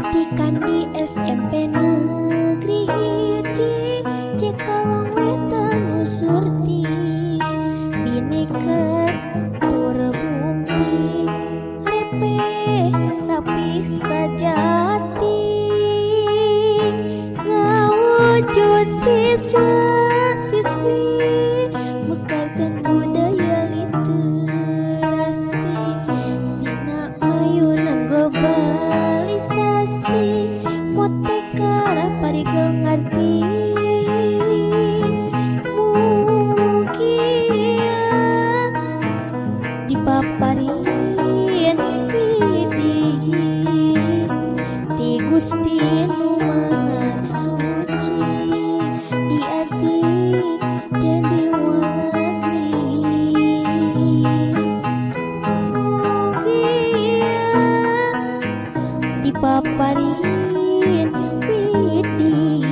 Atikan di SMP Negeri hiji Cikalong Wetan Surti Binekes tur bukti repeh rapih sajati ngawujud siswa siswi mekarkan budaya literasi dina mayunan globalisasi motekar parigel ngarti mugia dipaparin widih ti Gusti nu Maha Suci diarti jadi walagri mugia dipaparin widih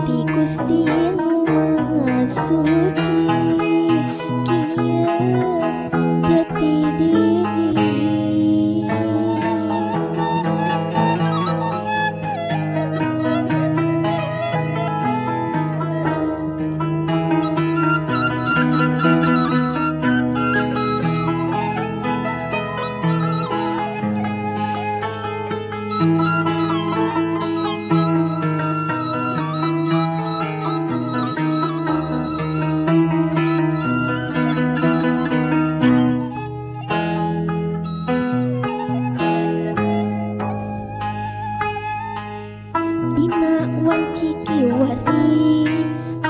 ti Gusti nu Maha Suci kieu jati diri. Dina wanci kiwari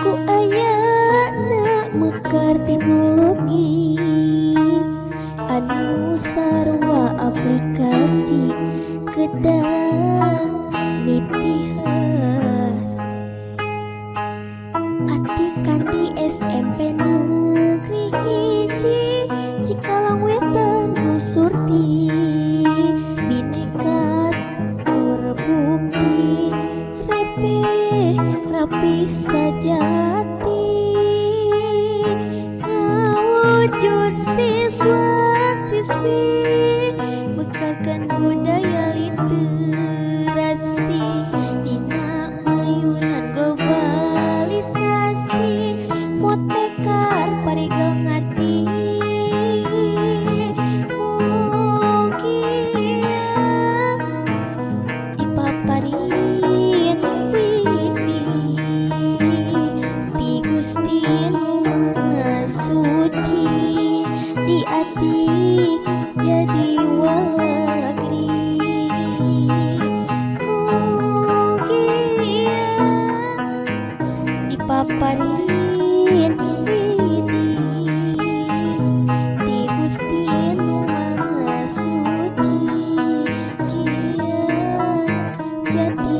ku ayana mekar teknologi anu sarua aplikasi kedah nitihan atikan di SMP Negeri hiji Cikalong Wetan Surti Binekas tur bukti repeh rapih sajati ngawujud siswa siswi mekarkan budaya literasi dina mayunan globalisasi motekar parigel ngarti mugia dipaparin widih ti Gusti nu Maha Suci diatik jadi walagri mugia dipaparin widih ti Gusti nu Maha Suci kieu jati